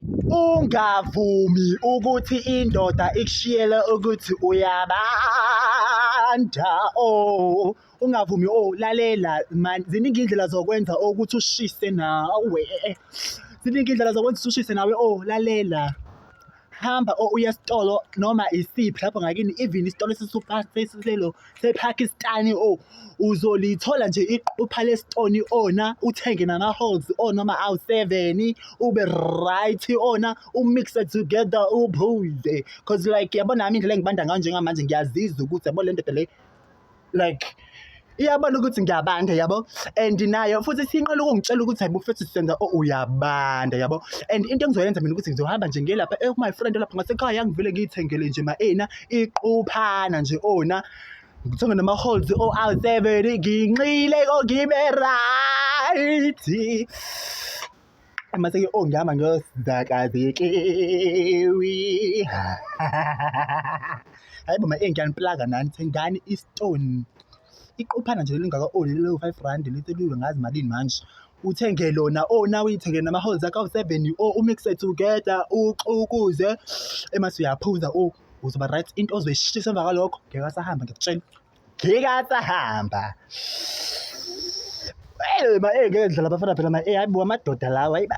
Ungavumi ukuthi indoda ikushiyele ukuthi uyabanda oh ungavumi oh lalela man ziningi indlela zokwenza ukuthi ushise nawe ziningi indlela zokwenza ukuthi ushise nawe oh lalela hamba or uye esitolo noma isiphi lapho ngakini even isitolo esiselo sePakistani o uzolithola nje iqupha lesitoni ona uthenge nama-holes onoma awu-seven ube right ona umixe together uphuze cause like yabo nami indlela engibanda ngayo njengamanje ngiyazizwa ukuthi yabo le ndoda le like iyabona ukuthi ngiyabanda yabo and nayo futhi sinqela ukungitshela ukuthi hayibo futhi senza oh uyabanda yabo and into engizoyenza mina ukuthi ngizohamba nje ngelapha eh my friend lapha ngasekhaya ngivele ngiyithengele nje ma-ena iquphana nje ona ngithenge nama-holds o-out-seven nginxile ngibe right mase-ke oh ngihamba ngiyozakazekewi hayi bo ma ngiyaniplaga nani thengani istone iquphana nje lingaka oh lelo 5 rand liseliwe ngazi malini manje uthenge lona oh nawe uyithenge nama-holes akho awu-seven oh umixe together uxukuze emase uyaphuza oh uzoba right into ozoyishisa emva kwalokho ngeke asahamba ngiyakutshela ngeke asahamba Eh ma eh ngeke dlala abafana phela ma eh hayi bo amadoda lawa hayi.